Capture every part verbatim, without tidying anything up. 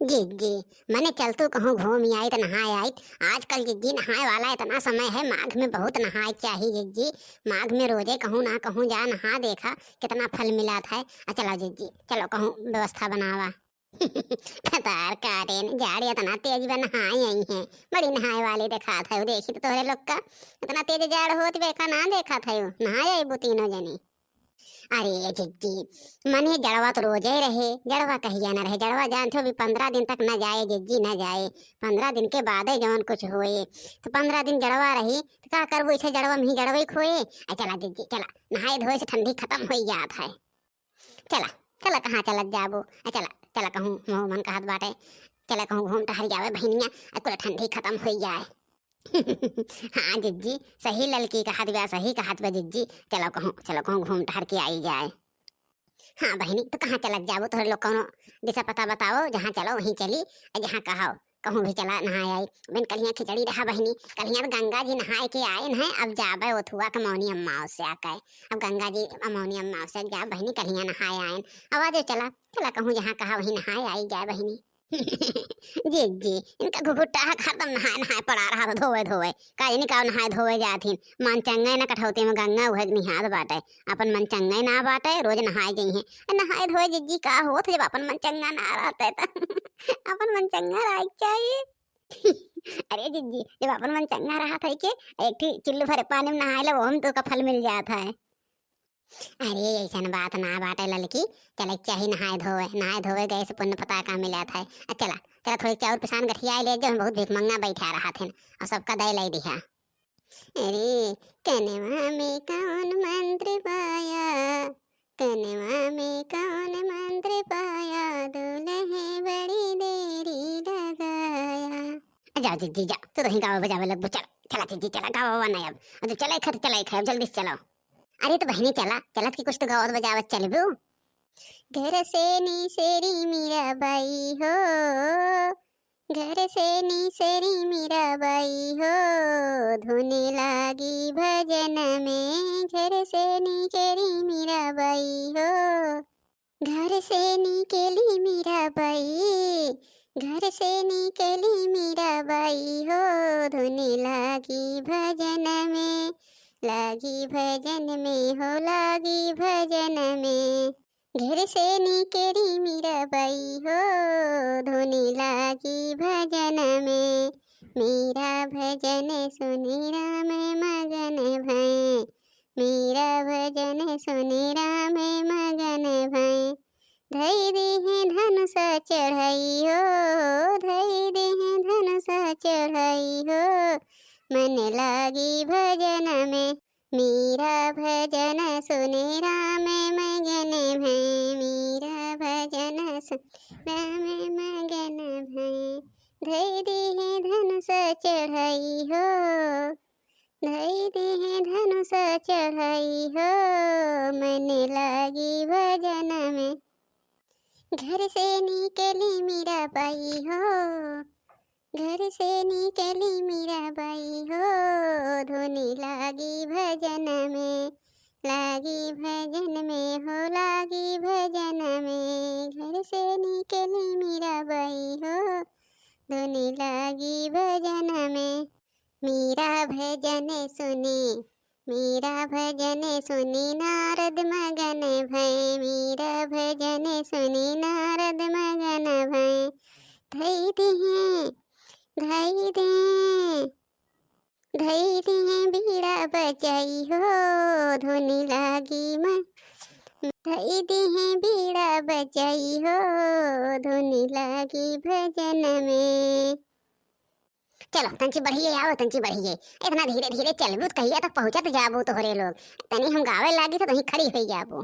जिज्जी, मने चल तू कहूँ घूम आई त नहाए आई। आजकल जिज्जी नहाए वाला इतना समय है, माघ में बहुत नहाए चाही जिज्जी। माघ में रोजे कहूँ ना कहूँ जा नहा देखा कितना फल मिलात है। आ चलो जिज्जी, चलो कहूँ व्यवस्था बनावा। भतार काटेन, जाड़ इतना तेज बा, नहाए आई हैं। बड़ी नहाए वाली देखात है, देखी तो तोहरे लोग का इतना तेज जाड़ होत बे का ना देखात है, नहाए आई बू तीनों जनी। अरे जिज्जी, मने जड़वा तो रोजे रहे, जड़वा कहिया न रहे, जड़वा जानते हो अभी पन्द्रह दिन तक न जाए जिज्जी, न जाए। पन्द्रह दिन के बादे जवन कुछ होए, तो पन्द्रह दिन जड़वा रही, तो का करबू, इसे जड़वा में ही जड़वा ही खोए। आ चला जिज्जी, चला, नहाए धोए से ठंडी खत्म हो जात है। चला, चला, कहाँ चलत जाबू? आ चला, चला कहूँ, मोह मन कहत बाटे, चला कहूँ घूम टहर जावे बहिनिया, आ कुल ठंडी खत्म हो जाए। हाँ जिज्जी, सही ललकी कहत बा, सही कहत बा जिज्जी। चलो कहूँ, चलो कहूँ घूम टहर के आई जाए। हाँ बहिनी, तो कहाँ चलत जाबो? तोहरे लोग कौनो दिशा पता बताओ, जहाँ चलो वहीं चली, आ जहाँ कहो कहूँ भी चला नहाए आई। बिन कलिया खिचड़ी रहा बहिनी, कलिया तो गंगा जी नहाए के आए हैं, अब जाबे ओथुआ के मौनी अमावस्या के। अब गंगा जी मौनी अमावस्या के जा बहिनी, कलिया नहाए आए। अब आ जाओ चला, चला कहूँ जहाँ कहा वहीं नहाए आई जाए बहिनी। जिज्जी, इनका घुघुट्टा है, हरदम नहाए नहाए पड़ा रहा था, धोवे धोवे। का जानी का नहाए धोवे जात हिन, मन चंगा न कठौती में गंगा उहे निहात बाटे, अपन मन चंगा ना बाटे, रोज नहाए गई हैं। नहाए धोए जिज्जी का होत, जब अपन मन चंगा ना रहते तो अपन मन चंगा रहे के चाहिए। अरे जिज्जी, जब अपन मन चंगा रहत है के एक ठी चुल्लू भरे पानी में नहाए ले, वो हम तो का फल मिल जात है। अरे, ऐसन बात ना बाटे ललकी, चले के चाही नहाए धोवे, नहाए धोवे गए से पुण्य पता का मिलत है। आ चला, चला थोड़ी चाउर पिसान गठिया ले जो, बहुत भिखमंगा बैठा रहत हैं, और सबका दे ले दिहा। अरे, कनवा में कौन मंत्र पाया, कनवा में कौन मंत्र पाया, दुल्हे बड़ी देरी लगाया। आ जाओ जिज्जी जाओ, तू तो ही गावे बजावे लगबू, चल, चला जिज्जी चला, गावा वावा नहीं अब, अब तो चले खत चले खाए, जल्दी से चलो। अरे तो बहिनी चला, चलत की कुछ तो गावत बजावत चलबू। घर से निसरी मीरा बाई हो, घर से निसरी मीरा बाई हो, धुन लागी भजन में। घर से निसरी मीरा बाई हो, घर से निकली मीरा बाई, घर से निकली मीरा बाई हो, धुन लागी भजन में, लागी भजन में हो, लागी भजन में। घर से निकली मीरा बाई हो, धुन लागी भजन में। मीरा भजन सुनि राम मगन भए, मीरा भजन सुनि राम मगन भए। धई दिहे धनुष चढ़ई हो, धई दिहे धनुष चढ़ई हो, मन लागी भजन में। मीरा भजन सुनि राम मगन भए, मीरा भजन सुनि राम मगन भए। धई दिहे धनुष चढ़ई हो, धई दिहे धनुष चढ़ई हो, मन लागी भजन में। घर से निकली मीरा बाई हो, घर से निकली मीरा बाई हो, धुन लागी भजन में, लागी भजन में हो, लागी भजन में। घर से निकली मीरा बाई हो, धुन लागी भजन में। मीरा भजन सुनि, मीरा भजन सुनि नारद मगन भए, मीरा भजन सुनि नारद मगन भए। धई दिहे, धई दिहे, धई दिहे बीड़ा बजई हो, धुन लागी म-, धई दिहे बीड़ा बजई हो, धुन लागी भजन में। चलो, तंची बढ़िए आओ, तंची बढ़िए। इतना धीरे धीरे चलबू त कहिया तक पहुँचत जाबू तोहरे लोग। तनी हम गावे लागी तो तहीं खड़ी होई जाबू।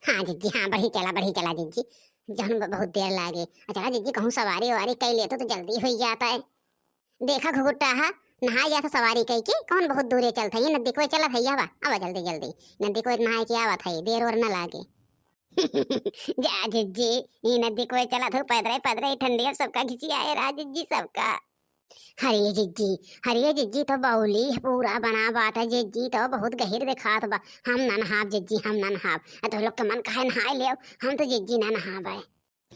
हाँ जिज्जी, हाँ, बढ़ी चला, बढ़ी चला जिज्जी। जहन ब-, बहुत देर लागे। आ चला जिज्जी, कहूँ सवारी ववारी कई लेतो तो जल्दी होई जात है। देखा घुघुट्टा हा, नहाए जात सवारी कई के, कौन बहुत दूरे चलत है, ये नदी कोई चलत है, आवा, आवा जल्दी जल्दी। नदी कोई नहाए के आवत है, देर और न लागे। जा जिज्जी, ई नदी कोई चलत हो, पैदरे पैदरे, ई ठंडी अब सबका घिसियाए रहा जिज्जी, सबका। हरे जिज्जी, हरे जिज्जी तो बौली पूरा बना बाटा जिज्जी, तो बहुत गहिर देखात बा। हम ना नहाब जिज्जी, हम ना नहाब। आ तो लोग के मन कहे नहाए ले, हम तो जिज्जी ना नहाबे।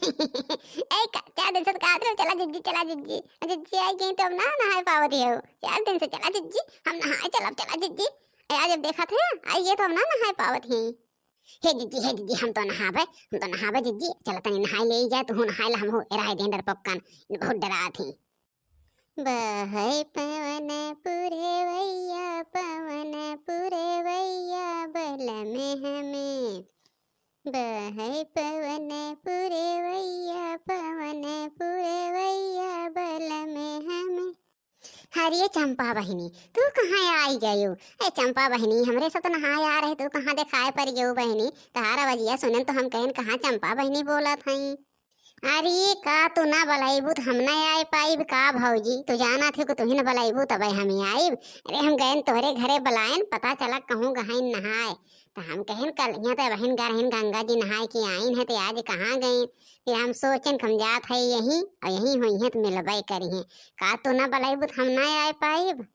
ए, का, चार दिन से तो कहत रहे, "चला जिज्जी, चला जिज्जी।" और जिज्जी आई गई तो अब ना नहाए पावत है वो। चार दिन से, "चला जिज्जी, हम नहाए चलब, चला जिज्जी।" ए, आज अब देखत है, आई गई तो अब ना नहाए पावत है। "हे जिज्जी, हे जिज्जी, हम तो नहाबे, हम तो नहाबे जिज्जी, चला तनी नहाए ले जाए, तू नहाए ला, हम हो, ए रहे दे डरपोकन, बहुत डरात ही।" बहै पवन पुरवैया, पवन पुरवैया बलम हमें। बहै पवन पुरवैया, पवन पुरवैया बलम हमें। अरे चंपा बहिनी, तू कहाँ आई गयू? ए चंपा बहिनी, हमरे सब तो नहाए आ रहे, तू कहाँ देखाए पड़ गयू बहिनी? तहार आवाजिया सुनन तो हम कहन, कहाँ चंपा बहिनी बोलत हई? अरे का तू ना बलाइबू तो हम ना आए पाइब का भौजी? तू जानत हो कि तुही ना बलाइबू तबे हम आइब। अरे हम गयन तोहरे घरे बलायन, पता चला कहूँ गहन नहाए। तो हम कहन कल यहाँ तो बहिन गा रहन गंगा जी नहाए के आइन है, तो आज कहाँ गइन? फिर हम सोचन कि हम जात है यहीं और यहीं होइहैं तो मिलबे करिहैं। का तू ना बलाइबू तो हम ना आए पाइब?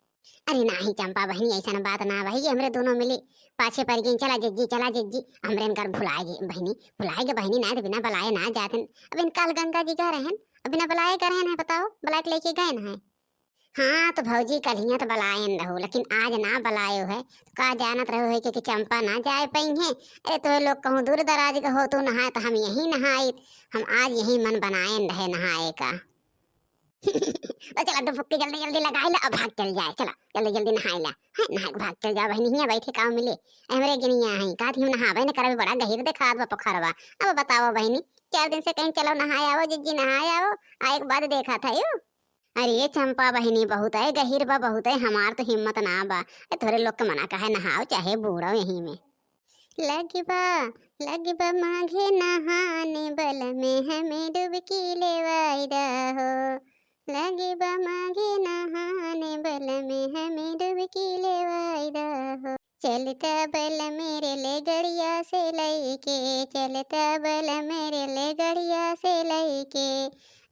अरे नाही चंपा बहिनी, ऐसन बात ना बा, ये हमरे दोनों मिली पाछे पड़ गई। चला जिज्जी, चला जिज्जी, हमरे इनकर भुलाए गई बहिनी, भुलाए गई बहिनी, ना तो बिना बलाए ना जातन। अब इनका गंगा जी गा रहन, अब बिना बलाए गा रहन है, बताओ, बलाए के लेके गए ना है। हाँ तो भौजी, कल हियाँ तो बलायन रहो, लेकिन आज ना बलायो है, तो का जानत रहो है कि, कि चंपा ना जाए पाई है। अरे तो लोग कहूँ दूर दराज के हो तू नहाए, तो हम यहीं नहाइत, हम आज यहीं मन बनायन रहे नहाए का। तो चला डुबकी जल्दी जल्दी लगाई ला और भाग चल जाए। चला जल्दी जल्दी नहाई ला, है नहाए के भाग चल जाओ बहिनी, हियाँ बैठे का मिले। हमरे गिनिया है, का हम नहावे न करबे, बड़ा गहिर देखात बा पोखरवा। अब बताओ बहिनी, चार दिन से कहीं चलो नहाए आवो जिज्जी, नहाए आवो, आए के बाद देखा था यू। अरे चंपा बहिनी, बहुत है गहिर बा, बहुत है, हमार तो हिम्मत ना बा। ए, तोहरे लोग के मना काहे, नहाओ चाहे बूड़ो यहीं में। लगिबा, लगिबा माघे नहाने बलम हमें डुबकी लेवाई दा हो। लगिबा माघे नहाने बलम हमें डुबकी लेवाई दा हो। चलता बलम रेलगड़िया से लइके, चलता बलम रेलगड़िया से लइके।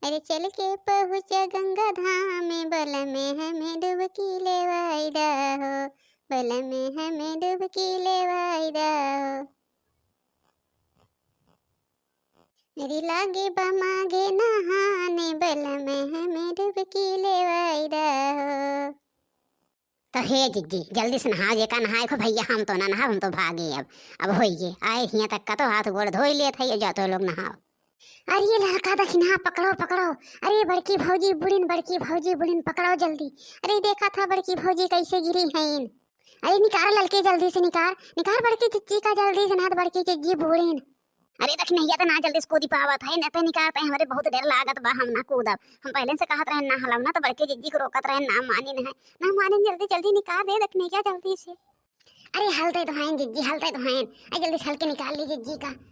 अरे चल के पहुँचा गंगा धाम बलम हमें डुबकी लेवाई दा हो। बलम हमें डुबकी लेवाई दा हो। अरे लागे बा माघे नहाने बलम हमें डुबकी लेवाई दा हो। तो हे जिज्जी, जल्दी से नहाओ, जेका नहाए को भैया, हम तो ना नहाब, हम तो भागे अब। अब होई गे, आए हियाँ तक का तो हाथ गोड़ धोई लेत है, जा तो लोग नहाओ। अरे ये लड़का दखिनहा पकड़ो, पकड़ो। अरे बड़की भौजी बुड़िन, बड़की भौजी बुड़िन, पकड़ो जल्दी। अरे देखा था बड़की भौजी कैसे गिरी हैं। अरे निकार ललके जल्दी से निकार, निकार बड़की जिज्जी का जल्दी से, ना तो बड़की जिज्जी बूड़िन। अरे दखिनहिया तो ना जल्दी से कूदी पावत है, न तो निकार पे हमरे बहुत डर लागत बा, हम ना कूदब। हम पहले से कहत रहन ना हलम ना, तो बड़की जिज्जी को रोकत रहन, ना मानिन है, ना मानिन, जल्दी जल्दी निकार दे दखिनहिया जल्दी से। अरे हलते तो हैं जिज्जी, हलते तो हैं। अरे जल्दी से हलके निकाल ली जिज्जी का।